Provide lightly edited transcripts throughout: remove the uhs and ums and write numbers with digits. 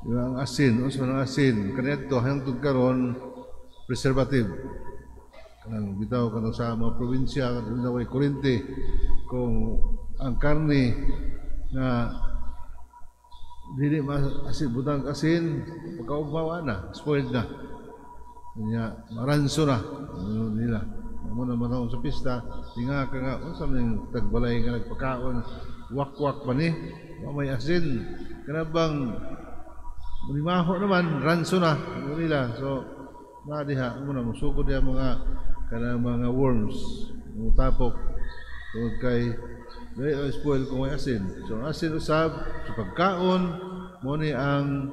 Yung ang asin, unsa man ang asin? Kaniadto hangtod karon preservative. Kanang bitaw kanang sa mga probinsya, kanang way kuryente, kung ang karne na dili ma asin, butang asin, pagkaugma na, spoiled na. Nya maranso na ano nila. Mao na man sa pista, tinga ka nga unsa man tagbalay nga nagpakaon, wakwak pa ni, wa may asin. Kana bang limaho naman, ranso na ano nila. So na diha mo na musugod diha mga kanang mga worms, mga tapok tungod kay dili spoil kung may asin. So ang asin usab sa pagkaon mo ni ang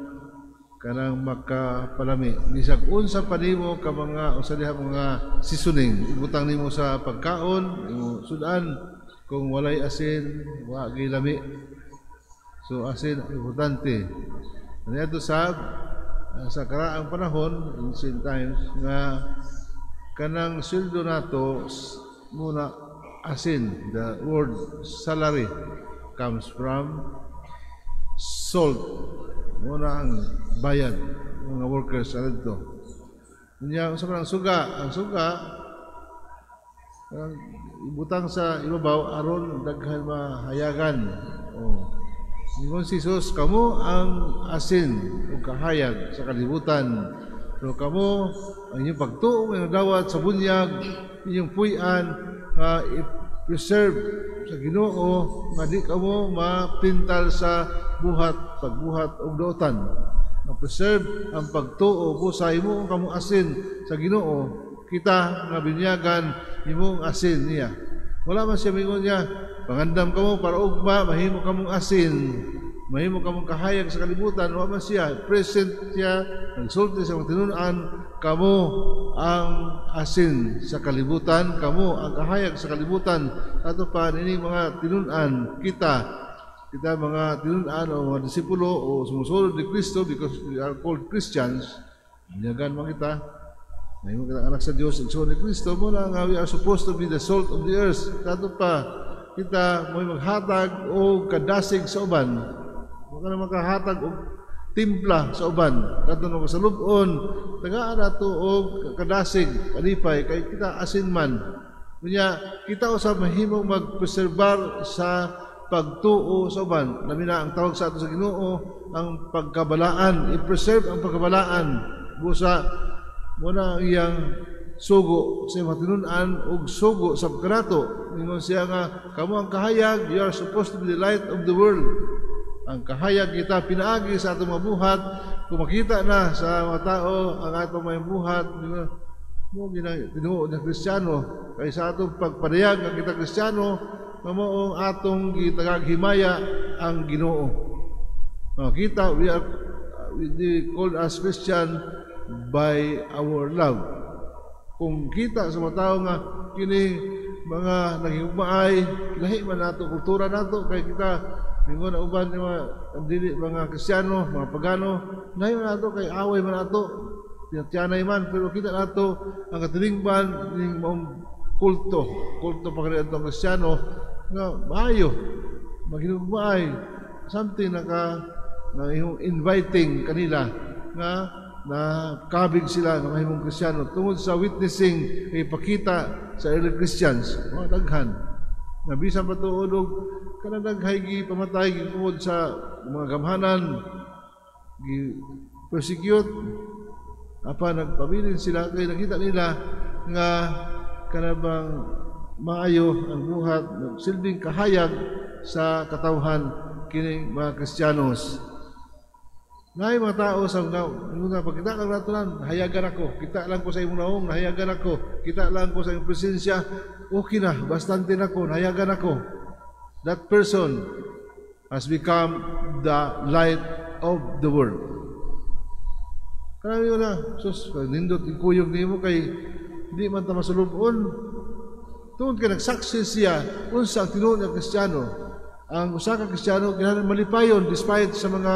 kanang makapalami. Bisag unsa pa nimo ka mga usa diha mga seasoning ibutang nimo sa pagkaon, imo sudan, kung walay asin, wa gyud lami. So asin importante. Kaniadto sa karaang panahon, ancient times, nga kanang sweldo nato muna asin. The word "salary" comes from salt. Muna ang bayad mga workers sa dito. Unya, unsa man ang suga? Ang suga ang ibutang sa ibabaw aron daghan mahayagan. Oh. Ingon si Jesus, "Kamo ang asin ug kahayag sa kalibutan." Pero kamo, ang inyong pagtuo, inyong dawat sa bunyag, inyong puy-an, nga i-preserve sa Ginoo nga di kamo mapintal sa buhat, pagbuhat og dautan. Ma-preserve ang pagtuo, busa imo kamo asin sa Ginoo, kita nga binyagan imong asin niya. Wala man siya mingon niya, "Pangandam kamo para ugma mahimo kamong asin, mahimo kamong kahayag sa kalibutan." Wa man siya. Present siya, nagsulti sa mga tinun-an, "Kamo ang asin sa kalibutan, kamo ang kahayag sa kalibutan." Ato pa ini mga tinun-an, kita kita mga tinun-an o mga disipulo o sumusunod ni Kristo, because we are called Christians, binyagan man kita, mahimo kita anak sa Dios, igsoon ni Kristo, mo na nga we are supposed to be the salt of the earth. Kato pa, kita mo'y maghatag og kadasig sa uban. Mo na makahatag og timpla sa uban. Kato no kasalubon, tagaan nato og kadasig, kalipay, kay kita asin man. Kunya, kita usab mahimong magpreserbar sa pagtuo sa uban. Labi na ang tawag sa ato sa Ginoo, ang pagkabalaan, i-preserve ang pagkabalaan. Busa mo na ang iyang sugo sa mga tinun-an ug sugo sa kanato. Ingon siya nga kamo ang kahayag, you are supposed to be the light of the world. Ang kahayag kita pinaagi sa atong mga buhat, kung makita na sa mga tao ang atong mga buhat, mo ginang tinuod na Kristiyano kay sa atong pagpadayag nga kita Kristiyano, mao ang atong gitagag himaya ang Ginoo. Makita we are we called as Christian by our love. Kung kita sa mga tao nga kini mga naghigugmaay, lahi man nato kultura nato kay kita mingon na uban mga dili mga Kristiyano, mga pagano, lahi man nato kay away man nato, tinatyanay man, pero kita nato ang katilingban ning maong kulto, kulto pa kani atong Kristiyano nga maayo, maghinugmaay, something naka na inviting kanila nga na kabig sila nga mahimong Kristiyano tungod sa witnessing nga ipakita sa early Christians, mga daghan nga bisan pa tuod og kanang daghay gipamatay tungod sa mga gamhanan, gi persecute, apa nagpabilin sila kay nakita nila nga kanabang maayo ang buhat, nagsilbing kahayag sa katawhan kining mga Kristiyanos. Ngay mga tao sa mga pagkita kang natunan, hayagan ako. Kita lang ko sa imong naong, nahayagan ako. Kita lang ko sa imong presensya, okay na, bastante na ko, nahayagan ako. That person has become the light of the world. Karami na, sus, nindot kuyog nimo kay di man ta masulubon. Tungod kay nagsaksi siya unsa ang tinuod nga Kristiyano. Ang usa ka Kristiyano kinahanglan malipayon despite sa mga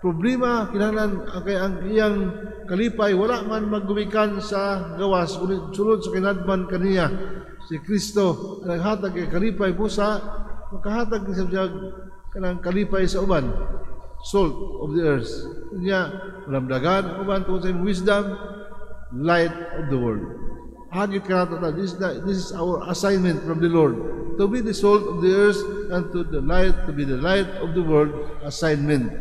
problema, kinahanglan kay ang iyang kalipay wala man maggumikan sa gawas, ngunit sulod sa kinadman kaniya. Si Kristo ang naghatag kay kalipay, busa makahatag sa kanang kalipay sa uban. Salt of the earth. Unya, malamdagan ang uban tungod sa imong wisdom, light of the world. Hagit ka nato. This is our assignment from the Lord. To be the salt of the earth and to be the light of the world assignment.